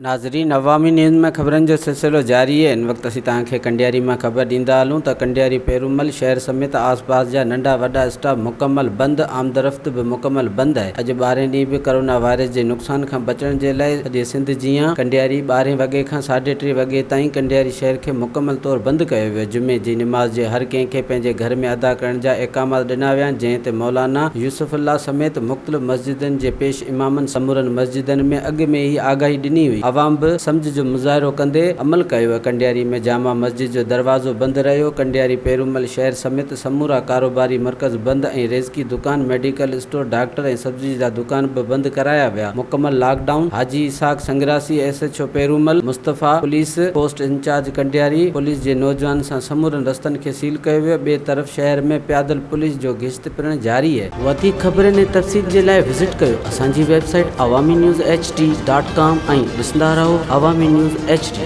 ناظرين عوامي نيوز ۾ خبرن جو سلسلو جاري آهي هن وقت اسين توهان کي ڪنڊياري مان خبر ڏيندا هلون ته ڪنڊياري پيرومل شهر سميت آس پاس جا ننڍا وڏا اسٽاپ مڪمل بند آمدرفت به مڪمل بند آهي اڄ ٻارهين ڏينهن به ڪرونا وائرس جي نقصان کان بچڻ جي لاء سڄي سنڌ جيان ڪنڊياري ٻارهين وڳي کان ساڍي ٽي وڳي تائين ڪنڊياري شهر کي مڪمل طور بند ڪيو ويو جمعي جي نماز جي هر ڪنهن کي پنهنجي گهر ۾ ادا ڪرڻ جا احڪامات ڏنا ويا آهن جنهن تي مولانا يوسف الله سميت مختلف مسجدن جي پيش امامن سمورن مسجدن ۾ اڳ ۾ ئي آگاهي ڏني هئي، عوام به سمجهه جو مظاهرو ڪندي عمل ڪيو ۽ ڪنڊياري ۾ جامع مسجد جو دروازو بند رهيو، ڪنڊياري پيرومل شهر سميت سمورا ڪاروباري مرڪز بند ۽ ريزڪي دڪان، ميڊيڪل اسٽور، ڊاڪٽر ۽ سبزي جا دڪان به بند ڪرايا ويا، مڪمل lock down, Haji Ishaq Sangrasi S H O Perumal, Mustafa, police post incharge Kandiari, police جي نوجوانن سان سمورن رستن کي سيل ڪيو ويو، ٻئي طرف شهر ۾ پيادل پوليس جو گشت پڻ جاري آهي. وڌيڪ خبرن ۽ تفصيل جي لاء وزٽ ڪيو اسان جي website Awami news H D dot com ۽ ڏسندا رهو عوامي نيوز ايڇ ڊي.